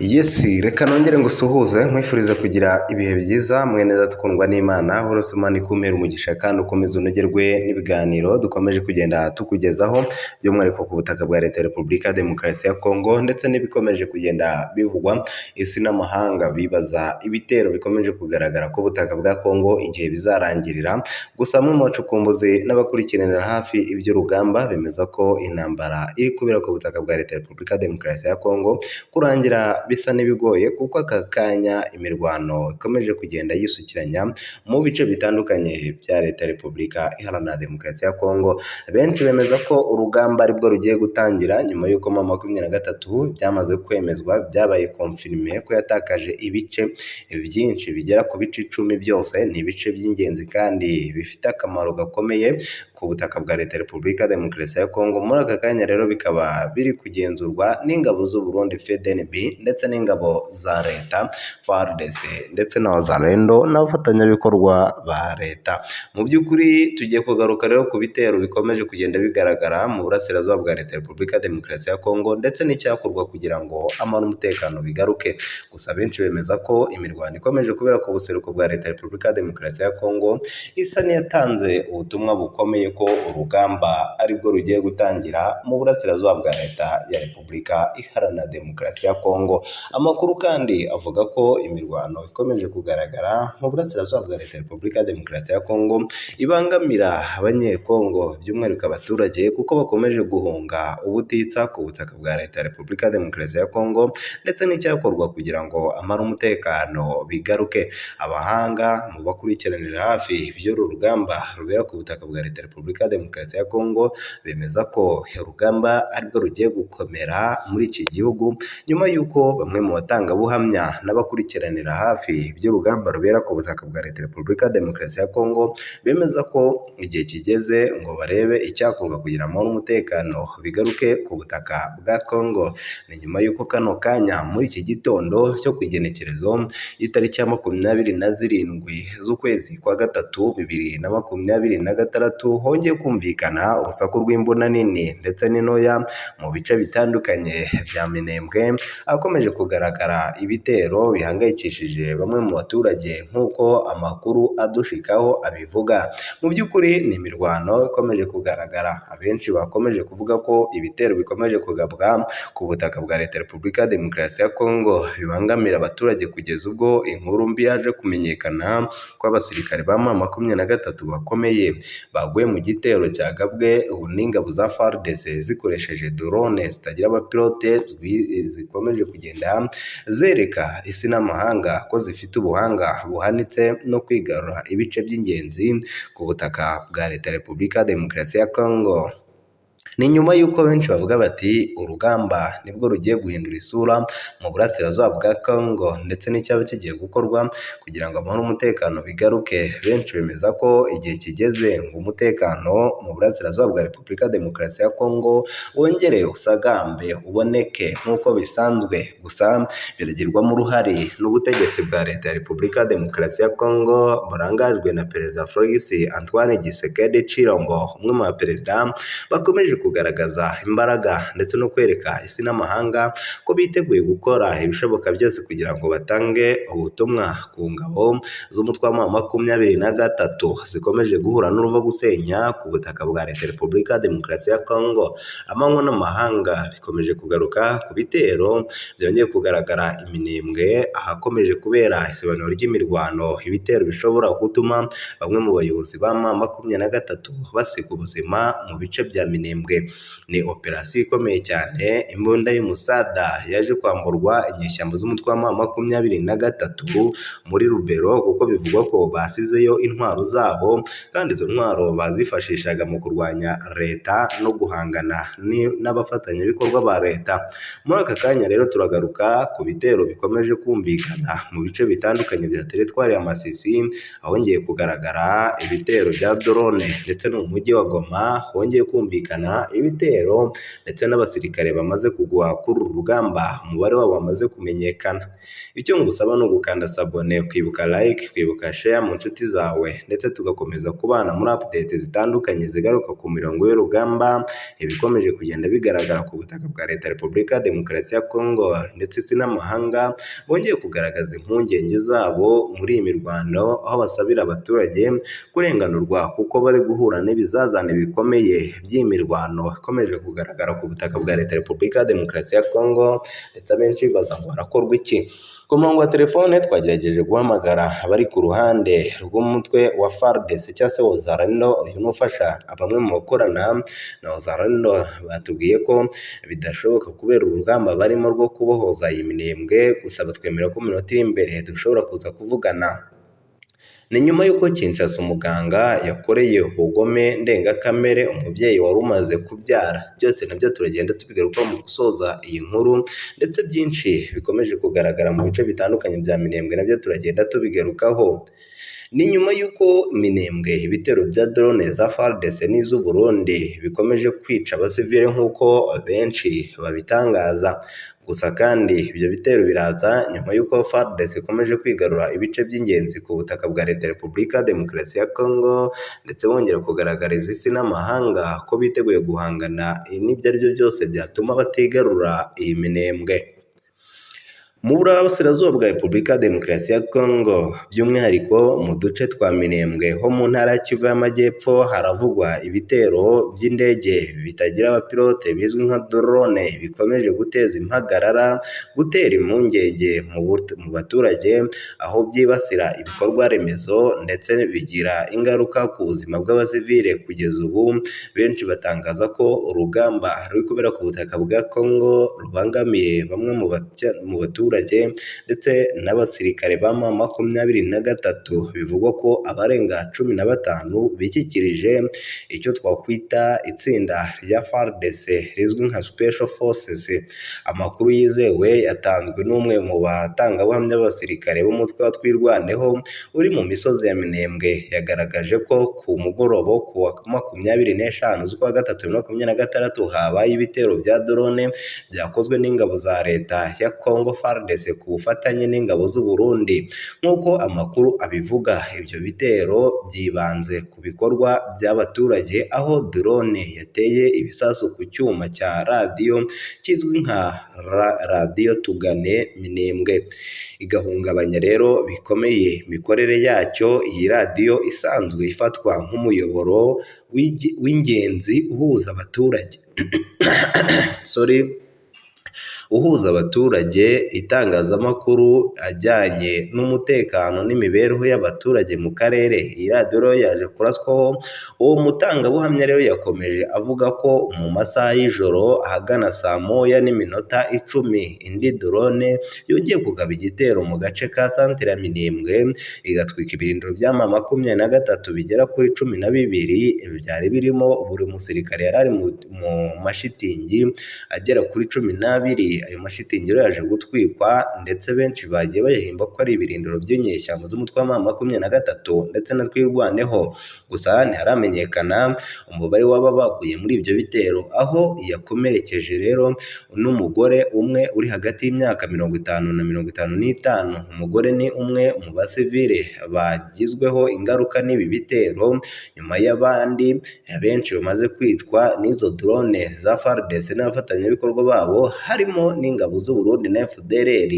Yes, reka nongere ngusuhuze nkwifuriza kugira ibihe byiza. Mwene data ukundwa n'Imana, horose Imana ikumpera umugisha kandi ukomeze unogerwe n'ibiganiro dukomeje kugenda tukugezaho, by'umwihariko ku butaka bwa Leta ya Repubulika ya Demokarasi ya Kongo, ndetse n'ibikomeje kugenda bivugwa isi n'amahanga bibaza ibitero bikomeje kugaragara ku butaka bwa Kongo igihe bizarangirira. Gusa bamwe mu bacukumbuzi n'abakurikiranira hafi iby'urugamba bemeza ko intambara iri kubera ku butaka bwa Leta ya Repubulika ya Demokarasi ya Kongo kurangira bisa n'ibigoye, kuko aka kanya imirwano ikomeje kugenda yisukiranya mu bice bitandukanye bya Leta ya Repubulika Iharanira Demokarasi ya Kongo. Benshi bemeza ko urugamba aribwo rugiye gutangira nyuma y'uko M23 byamaze kwemezwa, byabaye confirmé ko yatakaje ibice byinshi bigera ku bice 10 byose. Ni ibice by'ingenzi kandi bifite akamaro gakomeye ku butaka bwa Leta ya Repubulika ya Demokarasi ya Kongo. Muri aka kanya rero bikaba biri kugenzurwa n'ingabo z'u Burundi FDNB ndetse n'ingabo za leta FARDC ndetse na Wazalendo n'abafatanyabikorwa ba leta. Mu by'ukuri tugiye kugaruka rero ku bitero bikomeje kugenda bigaragara mu burasirazuba bwa Leta ya Repubulika ya Demokarasi ya Kongo ndetse n'icyakorwa kugira ngo amahoro n'umutekano bigaruke. Gusa benshi bemeza ko imirwano ikomeje kubera ku buseruko bwa Leta ya Repubulika ya Demokarasi ya Kongo isa n'iyatanze ubutumwa bukomeye ko urugamba aribwo rugiye gutangira mu burasirazuba bwa Leta ya Repubulika Iharanira Demokarasi ya Kongo. Amakuru kandi avuga ko imirwano ikomeje kugaragara mu burasirazuba bwa Leta ya Repubulika ya Demokarasi ya Kongo ibangamira abanyekongo, by'umwihariko abaturage, kuko bakomeje guhunga ubutitsa ku butaka bwa Leta ya Repubulika ya Demokarasi ya Kongo, ndetse n'icyakorwa kugira ngo amahoro n'umutekano bigaruke. Abahanga mu bakurikiranira hafi iby'uru rugamba rubera ku butaka bwa Leta ya Repubulika ya Demokarasi ya Kongo bemeza ko urugamba aribwo rugiye gukomera muri iki gihugu, nyuma y'uko bamwe mu batangabuhamya n'abakurikiranira hafi iby'urugamba rubera ku butaka bwa Leta ya Repubulika ya Demokarasi ya Kongo bemeza ko igihe kigeze ngo barebe icyakorwa kugira amahoro n'umutekano bigaruke ku butaka bwa Kongo. Ni nyuma y'uko kano kanya muri iki gitondo cyo ku igenekerezo y'itariki ya 27 z'ukwezi kwa gatatu 2026 hongeye kumvikana urusaku rw'imbunda nini ndetse n'intoya mu bice bitandukanye bya Minembwe, ahakomeje kugaragara ibitero bihangayikishije bamwe mu baturage nk'uko amakuru adushikaho abivuga. Mu by'ukuri ni imirwano ikomeje kugaragara, abenshi bakomeje kuvuga ko ibitero bikomeje kugabwa ku butaka bwa Leta ya Repubulika ya Demokarasi ya Kongo bibangamira abaturage, kugeza ubwo inkuru mbi yaje kumenyekana ko abasirikare ba M23 bakomeye baguye mu gitero cyagabwe n'ingabo za FARDC zikoresheje drone zitagira abapilote zikomeje kugenda zereka isi n'amahanga ko zifite ubuhanga buhanitse no kwigarura ibice by'ingenzi ku butaka bwa Leta ya Repubulika ya Demokarasi ya Kongo. Ni nyuma y'uko benshi bavuga bati urugamba nibwo rugiye guhindura isura mu burasirazuba bwa Kongo, ndetse n'icyaba kigiye gukorwa kugira ngo amahoro n'umutekano bigaruke. Benshi bemeza ko igihe kigeze ngo umutekano mu burasirazuba bwa Repubulika ya Demokarasi ya Kongo wongere usagambe uboneke nk'uko bisanzwe. Gusa biragirwamo uruhare n'ubutegetsi bwa Leta ya Repubulika ya Demokarasi ya Kongo burangajwe na Perezida Felix Antoine Tshisekedi Tshilombo, umwe mu baperezida bakomeje kugaragaza imbaraga ndetse no kwereka isi n'amahanga ko biteguye gukora ibishoboka byose kugira ngo batange ubutumwa ku ngabo z'umutwe wa M23 zikomeje guhura n'uruva gusenya ku butaka bwa Leta ya Repubulika ya Demokarasi ya Kongo. Amanywa n'amahanga bikomeje kugaruka ku bitero byongeye kugaragara i Minembwe, ahakomeje kubera isibaniro ry'imirwano, ibitero bishobora gutuma bamwe mu bayobozi ba M23 basiga ubuzima mu bice bya Minembwe. Ni operasiyo ikomeye cyane, imbunda y'umusada yaje kwamburwa inyeshyamba z'umutwe wa M23 muri Rubero, kuko bivugwa ko basizeyo intwaro zabo, kandi izo ntwaro bazifashishaga mu kurwanya leta no guhangana n'abafatanyabikorwa ba leta. Muri aka kanya rero turagaruka ku bitero bikomeje kumvikana mu bice bitandukanye bya teritwari ya Masisi, ahongeye kugaragara ibitero bya drone, ndetse no mu mujyi wa Goma hongeye kumvikana kwamagana ibitero ndetse n'abasirikare bamaze kugwa kuri uru rugamba, umubare wabo wamaze kumenyekana. Icyo ngusaba ni ugukanda sabone, ukibuka like, ukibuka share mu nshuti zawe, ndetse tugakomeza kubana muri update zitandukanye zigaruka ku mirongo y'urugamba, ibikomeje kugenda bigaragara ku butaka bwa Leta ya Repubulika ya Demokarasi ya Kongo ndetse isi n'amahanga bongeye kugaragaza impungenge zabo muri iyi mirwano, aho basabira abaturage kurenganurwa kuko bari guhura n'ibizazane bikomeye by'iyi mirwano ikomeje kugaragara ku butaka bwa Leta ya Repubulika ya Demokarasi ya Kongo, ndetse abenshi bibaza ngo harakorwa iki? Ku murongo wa telefone twagerageje guhamagara abari ku ruhande rw'umutwe wa FARDC cyangwa se Wazalendo, uyu ni ufasha bamwe mu bakorana na Wazalendo, batubwiye ko bidashoboka kubera urugamba barimo rwo kubohoza iyi minembwe, gusa batwemera ko mu minota iri imbere dushobora kuza kuvugana. Ni nyuma y'uko Kinshasa umuganga yakoreye ubugome ndengakamere umubyeyi wari umaze kubyara, byose nabyo turagenda tubigarukaho mu gusoza iyi nkuru, ndetse byinshi bikomeje kugaragara mu bice bitandukanye bya Minembwe nabyo turagenda tubigarukaho. Ni nyuma y'uko Minembwe ibitero bya drone za FARDC n'iz'u Burundi bikomeje kwica abasivile nk'uko benshi babitangaza. Gusa kandi ibyo bitero biraza nyuma y'uko FARDC ikomeje kwigarura ibice by'ingenzi ku butaka bwa Leta ya Repubulika ya Demokarasi ya Kongo, ndetse bongera kugaragariza isi n'amahanga ko biteguye guhangana n'ibyo ari byo byose byatuma batigarura iyi Minembwe. Mu burasirazuba bwa Repubulika ya Demokarasi ya Kongo, by'umwihariko mu duce twa Minembwe ho mu ntara ya Kivu y'Amajyepfo, haravugwa ibitero by'indege bitagira abapilote bizwi nka drone bikomeje guteza impagarara, gutera impungenge mu baturage, aho byibasira ibikorwa remezo ndetse bigira ingaruka ku buzima bw'abasivile. Kugeza ubu benshi batangaza ko urugamba ruri kubera ku butaka bwa Kongo rubangamiye bamwe mu baturage ndetse n'abasirikare ba M23, bivugwa ko abarenga 15 bishyikirije icyo twakwita itsinda rya FARDC rizwi nka Special Forces. Amakuru yizewe yatanzwe n'umwe mu batangabuhamya b'abasirikare b'umutwe wa Twirwaneho uri mu misozi ya Minembwe, yagaragaje ko ku mugoroba wo ku wa 25 z'ukwa gatatu 2026 habaye ibitero bya drone byakozwe n'ingabo za Leta ya Kongo FARDC ku bufatanye n'ingabo z'u Burundi. Nk'uko amakuru abivuga, ibyo bitero byibanze ku bikorwa by'abaturage, aho drone yateye ibisasu ku cyuma cya radiyo kizwi nka radiyo Tugane Minembwe, igahungabanya rero bikomeye imikorere yacyo. Iyi radiyo isanzwe ifatwa nk'umuyoboro w'ingenzi uhuza abaturage uhuza abaturage, itangazamakuru ajyanye n'umutekano n'imibereho y'abaturage mu karere. Iyi radiyo rero yaje kuraswaho. Uwo mutangabuhamya rero yakomeje avuga ko mu masaha y'ijoro ahagana 1:10 indi drone yongeye kugaba igitero mu gace ka santere ya Minembwe, igatwika ibirindiro bya M23 bigera kuri 12 byari birimo buri musirikare yari ari mu mashitingi agera kuri 12. Ayo mashitingi rero yaje gutwikwa, ndetse benshi bagiye bayahimba ko ari ibirindiro by'inyeshyamba z'umutwe wa M23 ndetse na Twirwaneho. Gusa ntiharamenyekana umubare w'aba baguye muri ibyo bitero, aho yakomerekeje rero n'umugore umwe uri hagati y'imyaka 50 na 55. Umugore ni umwe mu basivile bagizweho ingaruka n'ibi bitero, nyuma y'abandi benshi bamaze kwicwa n'izo drone za FARDC n'abafatanyabikorwa babo, harimo n'ingabo z'u Burundi na FDLR.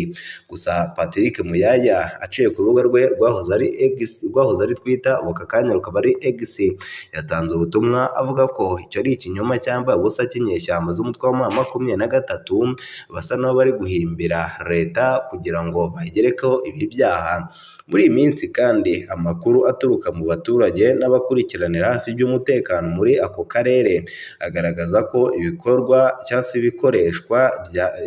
Gusa Patrick Muyaya aciye ku rubuga rwe rwahoze ari X, rwahoze ari Twitter, ubu aka kanya rukaba ari X, yatanze ubutumwa avuga ko icyo ari ikinyoma cyambaye ubusa cy'inyeshyamba z'umutwe wa M23 basa n'aho bari guhimbira leta kugira ngo bayigerekeho ibi byaha. Muri iyi minsi kandi amakuru aturuka mu baturage n'abakurikiranira hafi iby'umutekano muri ako karere agaragaza ko ibikorwa cyangwa se ibikoreshwa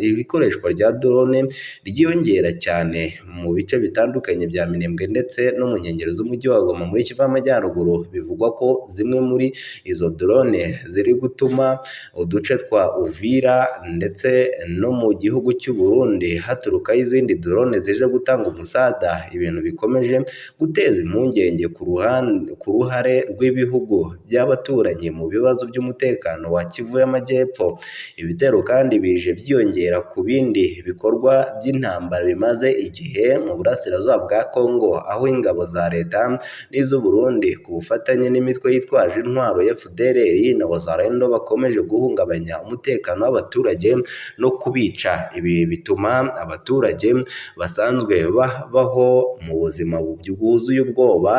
ikoreshwa rya drone ryiyongera cyane mu bice bitandukanye bya Minembwe ndetse no mu nkengero z'umujyi wa Goma muri Kivu y'Amajyaruguru. Bivugwa ko zimwe muri izo drone ziri gutuma uduce twa Uvira ndetse no mu gihugu cy'u Burundi haturukayo izindi drone zije gutanga umusada, ibintu bikomeje guteza impungenge ku ruhare rw'ibihugu by'abaturanyi mu bibazo by'umutekano wa Kivu y'Amajyepfo. Ibitero kandi bije byiyongera ku bindi bikorwa by'intambara bimaze igihe mu burasirazuba bwa Congo, aho ingabo za leta n'iz'u Burundi ku bufatanye n'imitwe yitwaje intwaro FDLR na Wazalendo bakomeje guhungabanya umutekano w'abaturage no kubica. Ibi bituma abaturage basanzwe babaho mu buzima bwuzuye ubwoba,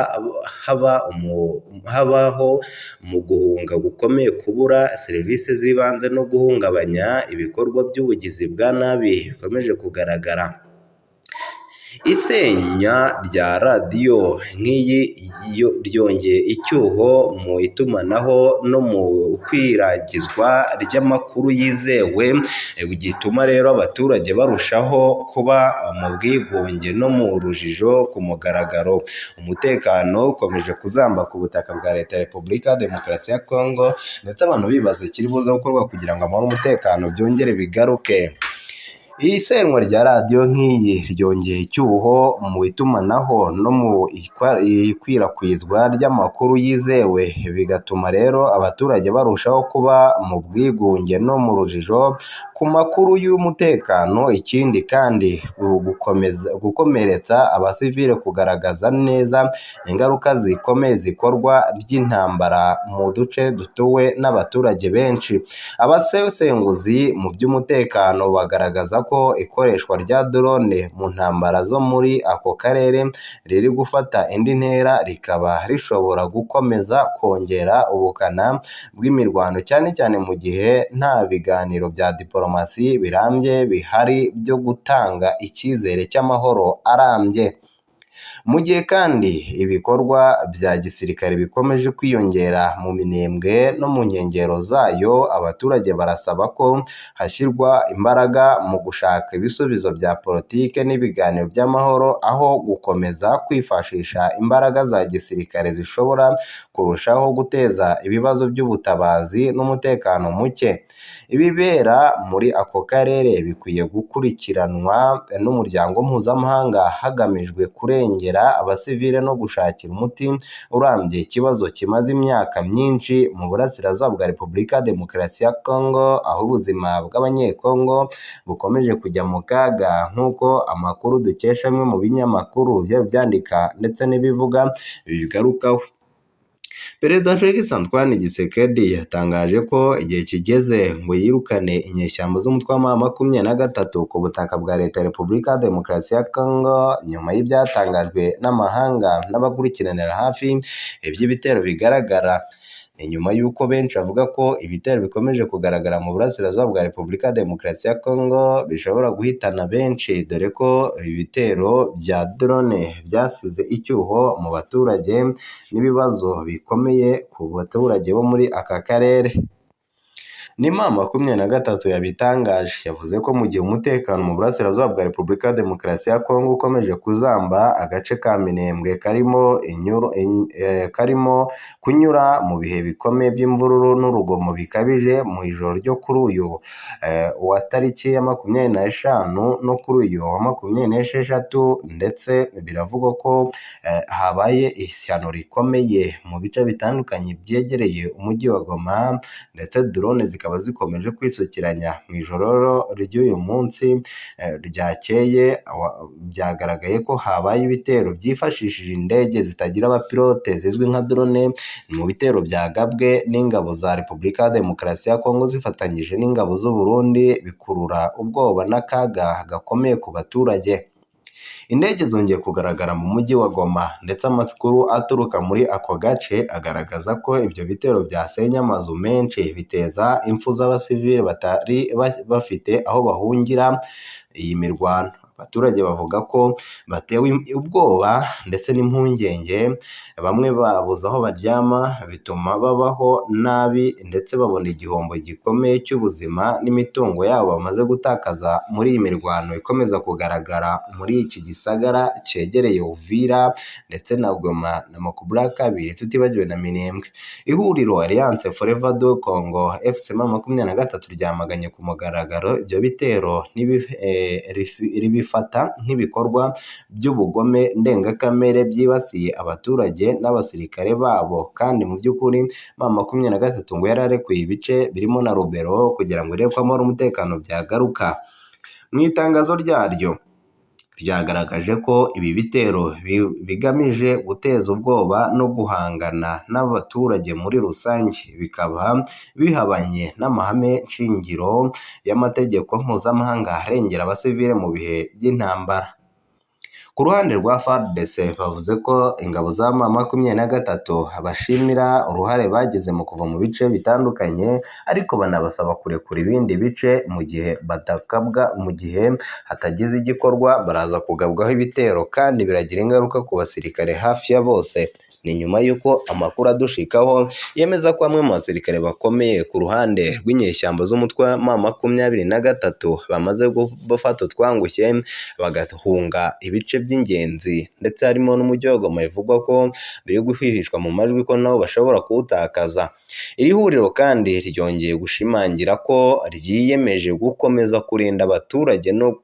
habaho mu guhunga gukomeye, kubura serivisi z'ibanze no guhungabanya ibikorwa by'ubugizi bwa nabi bikomeje kugaragara. Isenya rya radiyo nk'iyi ryongeye icyuho mu itumanaho no mu ikwiragizwa ry'amakuru yizewe, gituma rero abaturage barushaho kuba mu bwigunge no mu rujijo ku mugaragaro. Umutekano ukomeje kuzamba ku butaka bwa Leta ya Repubulika ya Demokarasi ya Kongo, ndetse abantu bibaza ikiri buze gukorwa kugira ngo amahoro n'umutekano byongere bigaruke. Isenywa rya radiyo nk'iyi ryongeye icyuho mu itumanaho no mu ikwirakwizwa ry'amakuru yizewe, bigatuma rero abaturage barushaho kuba mu bwigunge no mu rujijo ku makuru y'umutekano. Ikindi kandi gukomeretsa abasivile kugaragaza neza ingaruka zikomeye zikorwa ry'intambara mu duce dutuwe n'abaturage benshi. Abasesenguzi mu by'umutekano bagaragaza ko ikoreshwa rya drone mu ntambara zo muri ako karere riri gufata indi ntera, rikaba rishobora gukomeza kongera ubukana bw'imirwano, cyane cyane mu gihe nta biganiro bya diporomasi birambye bihari byo gutanga icyizere cy'amahoro arambye. Mu gihe kandi ibikorwa bya gisirikare bikomeje kwiyongera mu Minembwe no mu nkengero zayo, abaturage barasaba ko hashyirwa imbaraga mu gushaka ibisubizo bya politike n'ibiganiro by'amahoro, aho gukomeza kwifashisha imbaraga za gisirikare zishobora kurushaho guteza ibibazo by'ubutabazi n'umutekano muke. Ibibera muri ako karere bikwiye gukurikiranwa n'umuryango mpuzamahanga hagamijwe kurengera abasivile no gushakira umuti urambye ikibazo kimaze imyaka myinshi mu burasirazuba bwa Repubulika ya Demokarasi ya Kongo, aho ubuzima bw'Abanyekongo bukomeje kujya mu kaga, nk'uko amakuru dukesha amwe mu binyamakuru byaba byandika ndetse n'ibivuga bibigarukaho. Perezida Felix Antoine Tshisekedi yatangaje ko igihe kigeze ngo yirukane inyeshyamba z'umutwe wa M23 ku butaka bwa Leta ya Repubulika ya Demokarasi ya Kongo, nyuma y'ibyatangajwe n'amahanga n'abakurikiranira hafi iby'ibitero bigaragara. Ni nyuma y'uko benshi bavuga ko ibitero bikomeje kugaragara mu burasirazuba bwa Repubulika ya Demokarasi ya Kongo bishobora guhitana benshi, dore ko ibitero bya drone byasize icyuho mu baturage n'ibibazo bikomeye ku baturage bo muri aka karere. Ni M23 yabitangaje, yavuze ko mu gihe umutekano mu burasirazuba bwa Repubulika ya Demokarasi ya Kongo ukomeje kuzamba, agace ka Minembwe karimo kunyura mu bihe bikomeye by'imvururu n'urugomo bikabije. Mu ijoro ryo kuri uyu wa tariki ya 25 no kuri uyu wa 26, ndetse biravugwa ko habaye ishyano rikomeye mu bice bitandukanye byegereye umujyi wa Goma, ndetse drone zikaba zikomeje kwisukiranya. Mu ijoro ry'uyu munsi ryakeye byagaragaye ko habaye ibitero byifashishije indege zitagira abapilote zizwi nka drone, mu bitero byagabwe n'ingabo za Repubulika ya Demokarasi ya Kongo zifatanyije n'ingabo z'u Burundi, bikurura ubwoba n'akaga gakomeye ku baturage. Indege zongeye kugaragara mu mujyi wa Goma, ndetse amakuru aturuka muri ako gace agaragaza ko ibyo bitero byasenye amazu menshi, biteza impfu z'abasivili batari bafite aho bahungira iyi mirwano. Abaturage bavuga ko batewe ubwoba ndetse n'impungenge, bamwe babuze aho baryama bituma babaho nabi ndetse babona igihombo gikomeye cy'ubuzima n'imitungo yabo bamaze gutakaza muri iyi mirwano ikomeza kugaragara muri iki gisagara cyegereye Uvira ndetse na Goma na Makubura kabiri tutibagiwe na Minembwe. Ihuriro Alliance Forever du Congo FC M23 ryamaganye ku mugaragaro ibyo bitero ribifata nk'ibikorwa by'ubugome ndengakamere byibasiye abaturage n'abasirikare babo, kandi mu by'ukuri M23 ngo yari arekuye ibice birimo na Rubero kugira ngo irebe ko amahoro umutekano byagaruka. Mu itangazo ryaryo ryagaragaje ko ibi bitero bigamije guteza ubwoba no guhangana n'abaturage muri rusange, bikaba bihabanye n'amahame nshingiro y'amategeko mpuzamahanga arengera abasivile mu bihe by'intambara. Ku ruhande rwa FARDC bavuze ko ingabo za M23 bashimira uruhare bagize mu kuva mu bice bitandukanye, ariko banabasaba kurekura ibindi bice mu gihe batakabwa, mu gihe hatagize igikorwa baraza kugabwaho ibitero kandi biragira ingaruka ku basirikare hafi ya bose. Ni nyuma y'uko amakuru adushikaho yemeza ko bamwe mu basirikare bakomeye ku ruhande rw'inyeshyamba z'umutwe wa M23 bamaze gufata utwangushye bagahunga ibice by'ingenzi, ndetse harimo n'umujyi wa Goma bivugwa ko biri guhwihishwa mu majwi ko nabo bashobora kuwutakaza. Iri huriro kandi ryongeye gushimangira ko ryiyemeje gukomeza kurinda abaturage no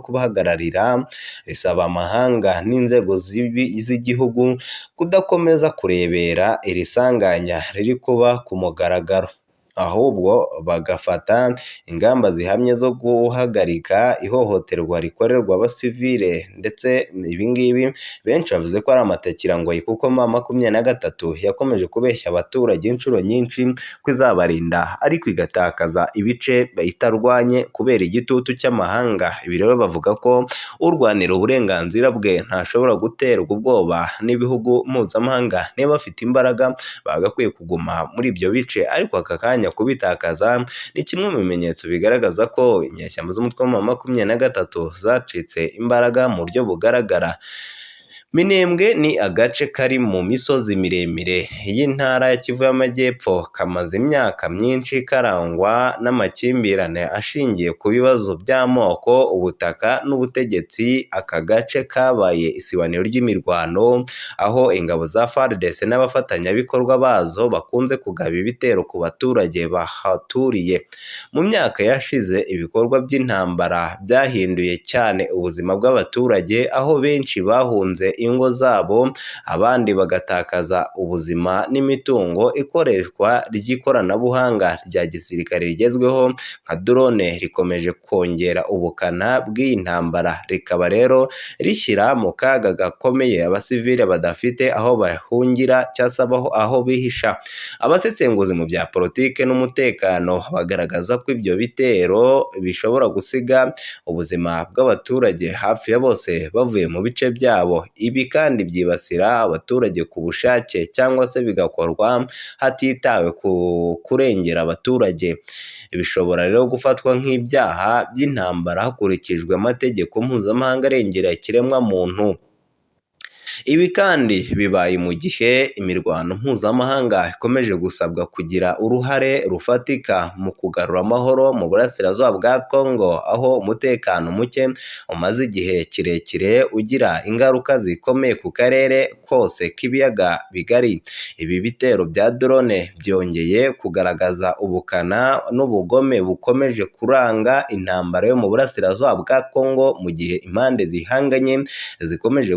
kubahagararira, risaba amahanga n'inzego z'igihugu kudakomeza kurebera iri sanganya riri kuba ku mugaragaro, ahubwo bagafata ingamba zihamye zo guhagarika ihohoterwa rikorerwa abasivile. Ndetse ibi ngibi benshi bavuze ko ari amatekirangoyi kuko M23 yakomeje kubeshya abaturage inshuro nyinshi ko izabarinda, ariko igatakaza ibice itarwanye kubera igitutu cy'amahanga. Ibi rero bavuga ko urwanira uburenganzira bwe ntashobora guterwa ubwoba n'ibihugu mpuzamahanga, niba bafite imbaraga bagakwiye kuguma muri ibyo bice, ariko aka kanya kubitakaza ni kimwe mu bimenyetso bigaragaza ko inyeshyamba z'umutwe wa M23 zacitse imbaraga mu buryo bugaragara. Minembwe ni agace kari mu misozi miremire y'intara ya Kivu y'Amajyepfo, kamaze imyaka myinshi karangwa n'amakimbirane ashingiye ku bibazo by'amoko, ubutaka n'ubutegetsi. Aka gace kabaye isibaniro ry'imirwano, aho ingabo za FARDC n'abafatanyabikorwa bazo bakunze kugaba ibitero ku baturage bahaturiye. Mu myaka yashize ibikorwa by'intambara byahinduye cyane ubuzima bw'abaturage, aho benshi bahunze ingo zabo, abandi bagatakaza ubuzima n'imitungo. Ikoreshwa ry'ikoranabuhanga rya gisirikare rigezweho nka drone rikomeje kongera ubukana bw'iyi ntambara, rikaba rero rishyira mu kaga gakomeye abasivile badafite aho bahungira cyangwa se aho bihisha. Abasesenguzi mu bya politike n'umutekano bagaragaza ko ibyo bitero bishobora gusiga ubuzima bw'abaturage hafi ya bose bavuye mu bice byabo. Ibi kandi byibasira abaturage ku bushake cyangwa se bigakorwa hatitawe ku kurengera abaturage. Bishobora rero gufatwa nk'ibyaha by'intambara hakurikijwe amategeko mpuzamahanga arengera ikiremwamuntu. Ibi kandi bibaye mu gihe imirwano mpuzamahanga ikomeje gusabwa kugira uruhare rufatika mu kugarura amahoro mu burasirazuba bwa Congo, aho umutekano muke umaze igihe kirekire ugira ingaruka zikomeye ku karere kose k'ibiyaga bigari. Ibi bitero bya drone byongeye kugaragaza ubukana n'ubugome bukomeje kuranga intambara yo mu burasirazuba bwa Congo, mu gihe impande zihanganye zikomeje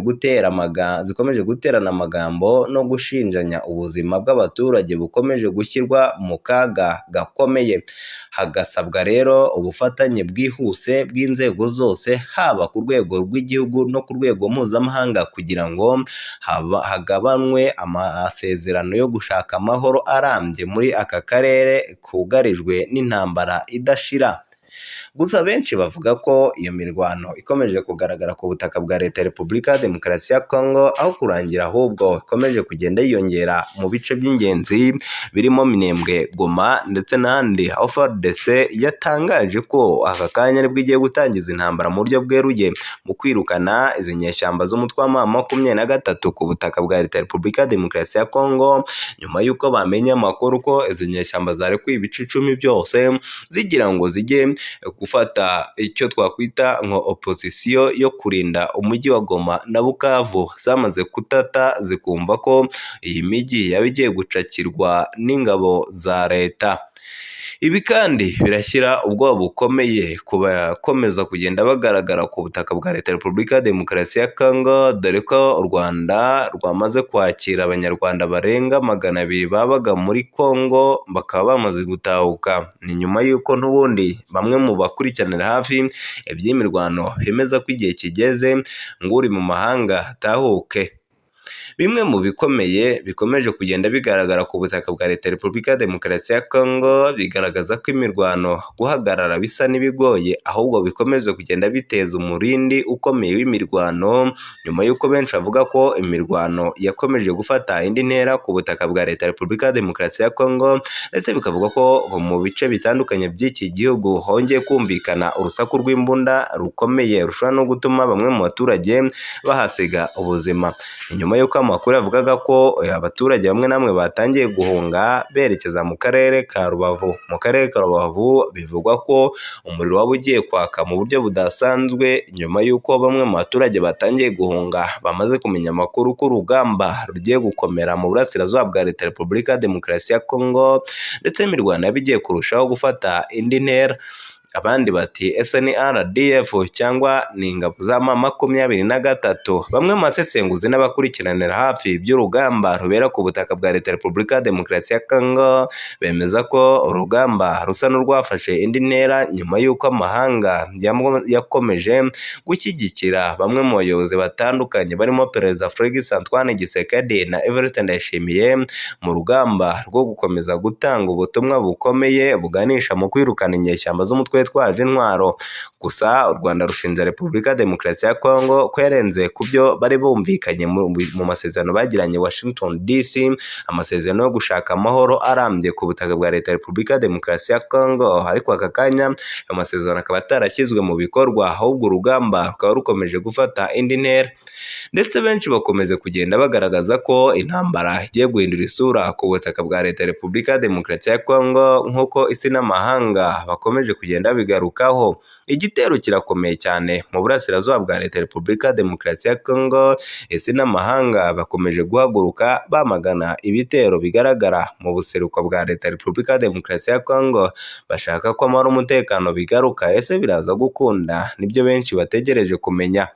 guterana amagambo no gushinjanya, ubuzima bw'abaturage bukomeje gushyirwa mu kaga gakomeye. Hagasabwa rero ubufatanye bwihuse bw'inzego zose, haba ku rwego rw'igihugu no ku rwego mpuzamahanga, kugira ngo hagabanwe amasezerano yo gushaka amahoro arambye muri aka karere kugarijwe n'intambara idashira. Gusa benshi bavuga ko iyo mirwano ikomeje kugaragara ku butaka bwa Leta ya Repubulika ya Demokarasi ya Kongo, aho kurangira ahubwo ikomeje kugenda yiyongera mu bice by'ingenzi birimo Minembwe, Goma ndetse n'ahandi, aho FARDC yatangaje ko aka kanya aribwo igiye gutangiza intambara mu buryo bweruye mu kwirukana izi nyeshyamba z'umutwe wa M23 ku butaka bwa Leta ya Repubulika ya Demokarasi ya Kongo, nyuma y'uko bamenye amakuru ko izi nyeshyamba zarekuye ibice 10 byose zigira ngo zijye gufata icyo twakwita nka opozisiyo yo kurinda umujyi wa Goma na Bukavu. Zamaze kutata zikumva ko iyi mijyi yaba igiye gucakirwa n'ingabo za leta. Ibi kandi birashyira ubwoba bukomeye ku bakomeza kugenda bagaragara ku butaka bwa Leta ya Repubulika ya Demokarasi ya Kongo, dore ko u Rwanda rwamaze kwakira abanyarwanda barenga 200 babaga muri Kongo bakaba bamaze gutahuka. Ni nyuma y'uko n'ubundi bamwe mu bakurikiranira hafi iby'imirwano bemeza ko igihe kigeze ngo uri mu mahanga atahuke. Bimwe mu bikomeye bikomeje kugenda bigaragara ku butaka bwa Leta ya Repubulika ya Demokarasi ya Kongo bigaragaza ko imirwano guhagarara bisa n'ibigoye, ahubwo bikomeza kugenda biteza umurindi ukomeye w'imirwano, nyuma y'uko benshi bavuga ko imirwano yakomeje gufata indi ntera ku butaka bwa Leta ya Repubulika ya Demokarasi ya Kongo, ndetse bikavuga ko mu bice bitandukanye by'iki gihugu hongeye kumvikana urusaku rw'imbunda rukomeye rushobora no gutuma bamwe mu baturage bahasiga ubuzima. Nyuma y'uko amakuru yavugaga ko abaturage bamwe na bamwe batangiye guhunga berekeza mu karere ka Rubavu. Mu karere ka Rubavu bivugwa ko umuriro waba ugiye kwaka mu buryo budasanzwe, nyuma y'uko bamwe mu baturage batangiye guhunga bamaze kumenya amakuru ko urugamba rugiye gukomera mu burasirazuba bwa Leta ya Repubulika ya Demokarasi ya Kongo, ndetse n'imirwano yaba igiye kurushaho gufata indi ntera. Abandi bati ese ni RDF cyangwa ni ingabo za M23? Bamwe mu basesenguzi n'abakurikiranira hafi iby'urugamba rubera ku butaka bwa Leta ya Repubulika ya Demokarasi ya Kongo bemeza ko urugamba rusa n'urwafashe indi ntera nyuma y'uko amahanga yakomeje gushyigikira bamwe mu bayobozi batandukanye barimo Perezida Felix Antoine Tshisekedi na Evariste Ndayishimiye mu rugamba rwo gukomeza gutanga ubutumwa bukomeye buganisha mu kwirukana inyeshyamba z'umutwe witwaje intwaro. Gusa u Rwanda rushinja Repubulika ya Demokarasi ya Kongo ko yarenze ku byo bari bumvikanye mu masezerano bagiranye Washington DC, amasezerano yo gushaka amahoro arambye ku butaka bwa Leta ya Repubulika ya Demokarasi ya Kongo, ariko aka kanya ayo masezerano akaba atarashyizwe mu bikorwa, ahubwo urugamba rukaba rukomeje gufata indi ntera. Ndetse benshi bakomeza kugenda bagaragaza ko intambara igiye guhindura isura ku butaka bwa Leta ya Repubulika ya Demokarasi ya Kongo, nk'uko isi n'amahanga bakomeje kugenda bigarukaho. Igitero kirakomeye cyane mu burasirazuba bwa Leta ya Repubulika ya Demokarasi ya Kongo, isi n'amahanga bakomeje guhaguruka bamagana ibitero bigaragara mu buseruko bwa Leta ya Repubulika ya Demokarasi ya Kongo, bashaka ko amahoro n'umutekano bigaruka. Ese biraza gukunda? Nibyo benshi bategereje kumenya.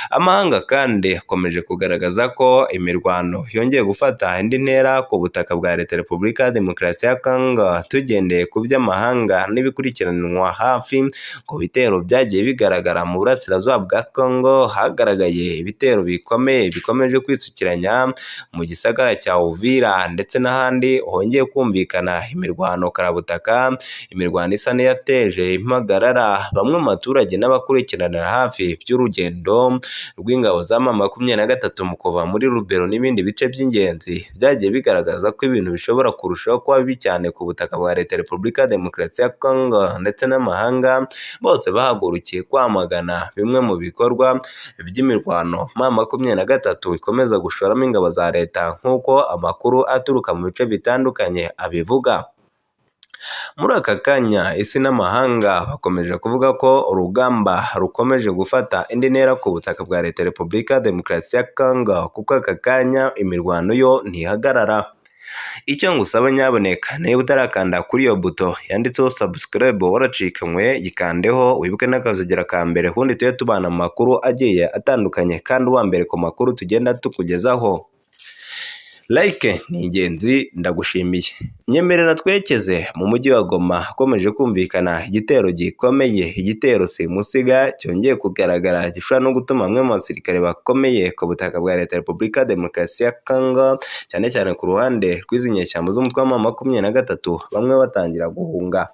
Amahanga kandi akomeje kugaragaza ko imirwano yongeye gufata indi ntera ku butaka bwa Leta ya Repubulika ya Demokarasi ya Kongo, tugendeye ku by'amahanga n'ibikurikiranwa hafi ku bitero byagiye bigaragara mu burasirazuba bwa Kongo. Hagaragaye ibitero bikomeye bikomeje kwisukiranya mu gisagara cya Uvira ndetse n'ahandi hongeye kumvikana imirwano karabutaka, imirwano isa n'iyateje impagarara bamwe mu baturage n'abakurikiranira hafi by'urugendo rw'ingabo za M23 mu kuva muri Lubero n'ibindi bice by'ingenzi byagiye bigaragaza ko ibintu bishobora kurushaho kuba bibi cyane ku butaka bwa Leta ya Repubulika ya Demokarasi ya Kongo, ndetse n'amahanga bose bahagurukiye kwamagana bimwe mu bikorwa by'imirwano M23 ikomeza gushoramo ingabo za leta, nk'uko amakuru aturuka mu bice bitandukanye abivuga. Muri aka kanya isi n'amahanga bakomeje kuvuga ko urugamba rukomeje gufata indi ntera ku butaka bwa Leta ya Repubulika ya Demokarasi ya Kongo, kuko aka kanya imirwano yo ntihagarara. Icyo ngusaba nyaboneka, niba utarakanda kuri iyo buto yanditseho subscribe waracikanywe, yikandeho, wibuke n'akazogera ka mbere, ubundi tujye tubana mu makuru agiye atandukanye kandi uwa mbere ku makuru tugenda tukugezaho. Like ni ingenzi, ndagushimiye. Nyemerera twekeze mu mujyi wa Goma hakomeje kumvikana igitero gikomeye, igitero simusiga cyongeye kugaragara gishobora no gutuma bamwe mu basirikare bakomeye ku butaka bwa Leta ya Repubulika ya Demokarasi ya Kongo, cyane cyane ku ruhande rw'izi nyeshyamba z'umutwe wa M23, bamwe batangira guhunga.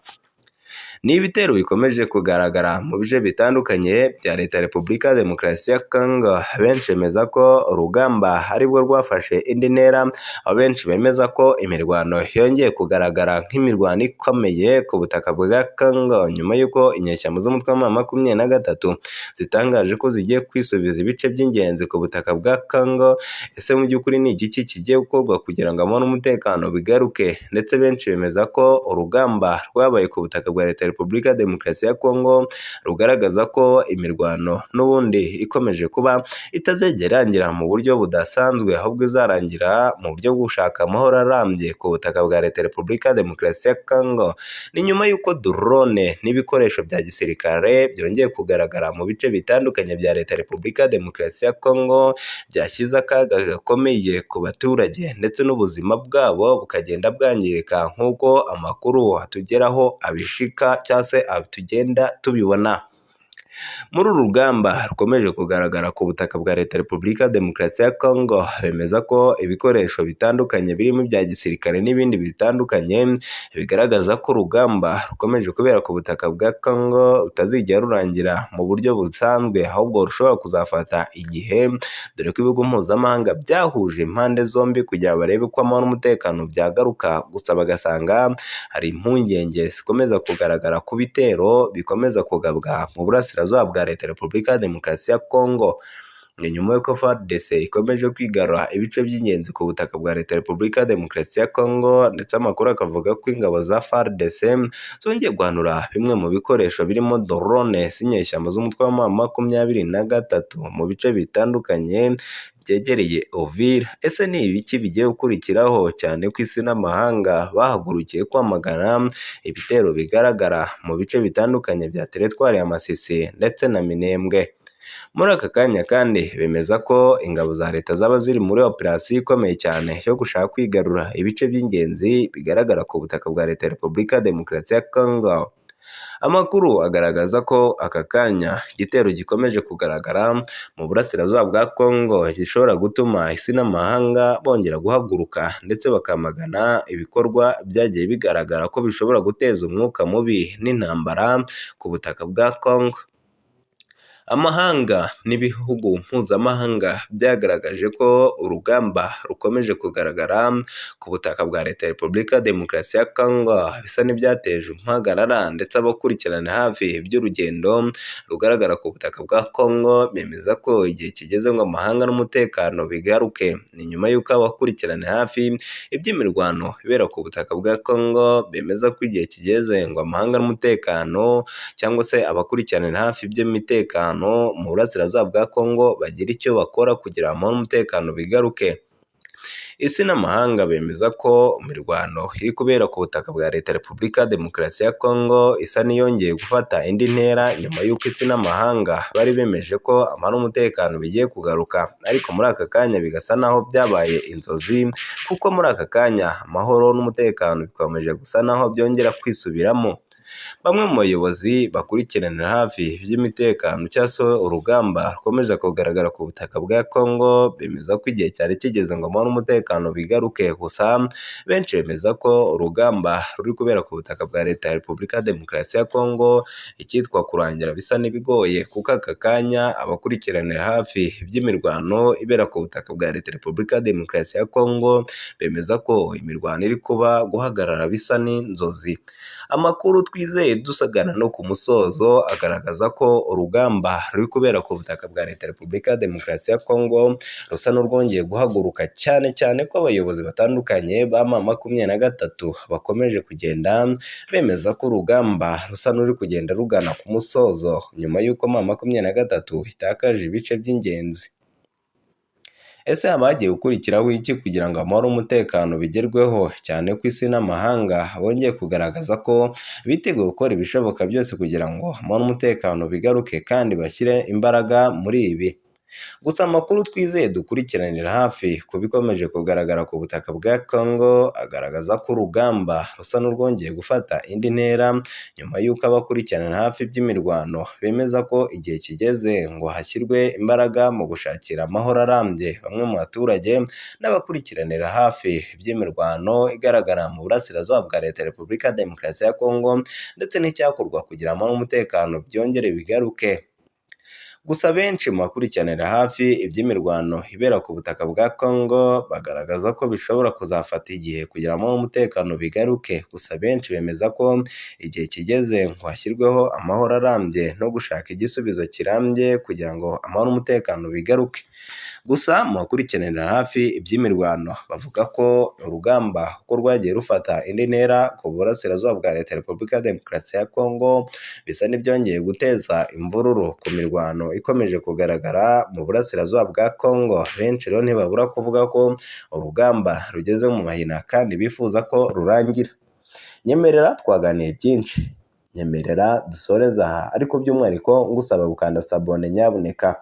Ni ibitero bikomeje kugaragara mu bice bitandukanye bya Leta ya Repubulika ya Demokarasi ya Congo, benshi bemeza ko urugamba aribwo rwafashe indi ntera, aho benshi bemeza ko imirwano yongeye kugaragara nk'imirwano ikomeye ku butaka bwa Congo, nyuma y'uko inyeshyamba z'umutwe wa M23 zitangaje ko zigiye kwisubiza ibice by'ingenzi ku butaka bwa Congo. Ese mu by'ukuri ni igiki kigiye gukorwa kugira ngo amahoro n'umutekano bigaruke? Ndetse benshi bemeza ko urugamba rwabaye ku butaka bwa Leta ya Repubulika ya Demokarasi ya Congo rugaragaza ko imirwano n'ubundi ikomeje kuba itazegera irangira mu buryo budasanzwe, ahubwo izarangira mu buryo bwo gushaka amahoro arambye ku butaka bwa Leta ya Repubulika ya Demokarasi ya Congo. Ni nyuma y'uko drone n'ibikoresho bya gisirikare byongeye kugaragara mu bice bitandukanye bya Leta ya Repubulika ya Demokarasi ya Congo, byashyize akaga gakomeye ku baturage ndetse n'ubuzima bwabo bukagenda bwangirika nk'uko amakuru atugeraho abishika cyangwa se tugenda tubibona. Muri uru rugamba rukomeje kugaragara ku butaka bwa Leta ya Repubulika ya Demokarasi ya Congo, bemeza ko ibikoresho bitandukanye birimo ibya gisirikare n'ibindi bitandukanye bigaragaza ko urugamba rukomeje kubera ku butaka bwa Congo rutazigera rurangira mu buryo busanzwe, ahubwo rushobora kuzafata igihe, dore ko ibihugu mpuzamahanga byahuje impande zombi kugira ngo barebe ko amahoro n'umutekano byagaruka, gusa bagasanga hari impungenge zikomeza kugaragara ku bitero bikomeza kugabwa mu burasirazuba bwa Leta ya Repubulika ya Demokarasi ya Congo. Ni nyuma y'uko FARDC ikomeje kwigarura ibice by'ingenzi ku butaka bwa Leta ya Repubulika ya Demokarasi ya Congo, ndetse amakuru akavuga ko ingabo za FARDC zongeye guhanura bimwe mu bikoresho birimo drone z'inyeshyamba z'umutwe wa M23 mu bice bitandukanye byegereye Uvira. Ese ni ibiki bigiye gukurikiraho, cyane ko isi n'amahanga bahagurukiye kwamagana ibitero bigaragara mu bice bitandukanye bya teritwari ya Masisi ndetse na Minembwe? Muri aka kanya kandi bemeza ko ingabo za leta zaba ziri muri operasiyo ikomeye cyane yo gushaka kwigarura ibice by'ingenzi bigaragara ku butaka bwa Leta ya Repubulika ya Demokarasi ya Congo. Amakuru agaragaza ko aka kanya igitero gikomeje kugaragara mu burasirazuba bwa Congo gishobora gutuma isi n'amahanga bongera guhaguruka ndetse bakamagana ibikorwa byagiye bigaragara ko bishobora guteza umwuka mubi n'intambara ku butaka bwa Congo. Amahanga n'ibihugu mpuzamahanga byagaragaje ko urugamba rukomeje kugaragara ku butaka bwa Leta ya Repubulika ya Demokarasi ya Congo bisa n'ibyateje impagarara, ndetse abakurikirana hafi iby'urugendo rugaragara ku butaka bwa Congo bemeza ko igihe kigeze ngo amahanga n'umutekano bigaruke. Ni nyuma y'uko abakurikirana hafi iby'imirwano ibera ku butaka bwa Congo bemeza ko igihe kigeze ngo amahanga n'umutekano cyangwa se abakurikiranira hafi iby'imitekano mu burasirazuba bwa Congo bagira icyo bakora kugira amahoro n'umutekano bigaruke. Isi n'amahanga bemeza ko imirwano iri kubera ku butaka bwa Leta ya Repubulika ya Demokarasi ya Congo isa n'iyongeye gufata indi ntera, nyuma y'uko isi n'amahanga bari bemeje ko amahoro n'umutekano bigiye kugaruka, ariko muri aka kanya bigasa naho byabaye inzozi, kuko muri aka kanya amahoro n'umutekano bikomeje gusa naho byongera kwisubiramo. Bamwe mu bayobozi bakurikiranira hafi iby'imitekano cyangwa se urugamba rukomeje kugaragara ku butaka bwa Congo bemeza ko igihe cyari kigeze ngo amahoro n'umutekano bigaruke, gusa benshi bemeza ko urugamba ruri kubera ku butaka bwa Leta ya Repubulika ya Demokarasi ya Congo icyitwa kurangira bisa n'ibigoye, kuko aka kanya abakurikiranira hafi iby'imirwano ibera ku butaka bwa Leta ya Repubulika ya Demokarasi ya Congo bemeza ko imirwano iri kuba guhagarara bisa n'inzozi. Amakuru twizeye dusagana no ku musozo agaragaza ko urugamba ruri kubera ku butaka bwa Leta ya Repubulika ya Demokarasi ya Congo rusa n'urwongeye guhaguruka, cyane cyane ko abayobozi batandukanye ba M23 bakomeje kugenda bemeza ko urugamba rusa n'uri kugenda rugana ku musozo, nyuma y'uko M23 itakaje ibice by'ingenzi. Ese haba hagiye gukurikiraho iki kugira ngo amahoro n'umutekano bigerweho, cyane ko isi n'amahanga bongeye kugaragaza ko biteguye gukora ibishoboka byose kugira ngo amahoro n'umutekano bigaruke kandi bashyire imbaraga muri ibi? Gusa amakuru twizeye dukurikiranira hafi ku bikomeje kugaragara ku butaka bwa Congo agaragaza ko urugamba rusa n'urwongeye gufata indi ntera, nyuma y'uko abakurikiranira hafi iby'imirwano bemeza ko igihe kigeze ngo hashyirwe imbaraga mu gushakira amahoro arambye bamwe mu baturage n'abakurikiranira hafi iby'imirwano igaragara mu burasirazuba bwa Leta ya Repubulika ya Demokarasi ya Congo, ndetse n'icyakorwa kugira amahoro n'umutekano byongere bigaruke. Gusa benshi mu bakurikiranira hafi iby'imirwano ibera ku butaka bwa Congo bagaragaza ko bishobora kuzafata igihe kugira amahoro n'umutekano bigaruke. Gusa benshi bemeza ko igihe kigeze ngo hashyirweho amahoro arambye no gushaka igisubizo kirambye kugira ngo amahoro n'umutekano bigaruke. Gusa mu bakurikiranira hafi iby'imirwano bavuga ko urugamba uko rwagiye rufata indi ntera ku burasirazuba bwa Leta ya Repubulika ya Demokarasi ya Congo bisa n'ibyongeye guteza imvururu ku mirwano ikomeje kugaragara mu burasirazuba bwa Congo. Benshi rero ntibabura kuvuga ko urugamba rugeze mu mahina kandi bifuza ko rurangira. Nyemerera twaganiye byinshi, nyemerera dusoreze aha, ariko by'umwihariko ngusaba gukanda sabone nyabuneka,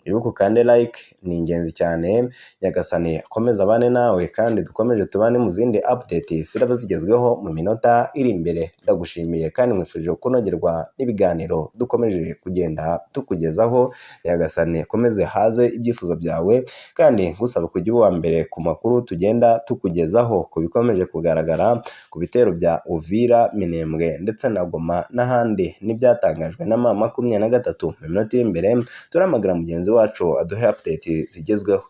wibuke ukande like, ni ingenzi cyane. Nyagasani akomeze abane nawe kandi dukomeje tubane mu zindi update ziraba zigezweho mu minota iri imbere. Ndagushimiye kandi nkwifurije kunogerwa n'ibiganiro dukomeje kugenda tukugezaho. Nyagasani akomeze haze ibyifuzo byawe kandi ngusaba kujya uba uwa mbere ku makuru tugenda tukugezaho ku bikomeje kugaragara ku bitero bya Uvira, Minembwe ndetse na Goma n'ahandi n'ibyatangajwe na M23. Mu minota iri imbere turahamagara mugenzi wacu aduhe update zigezweho.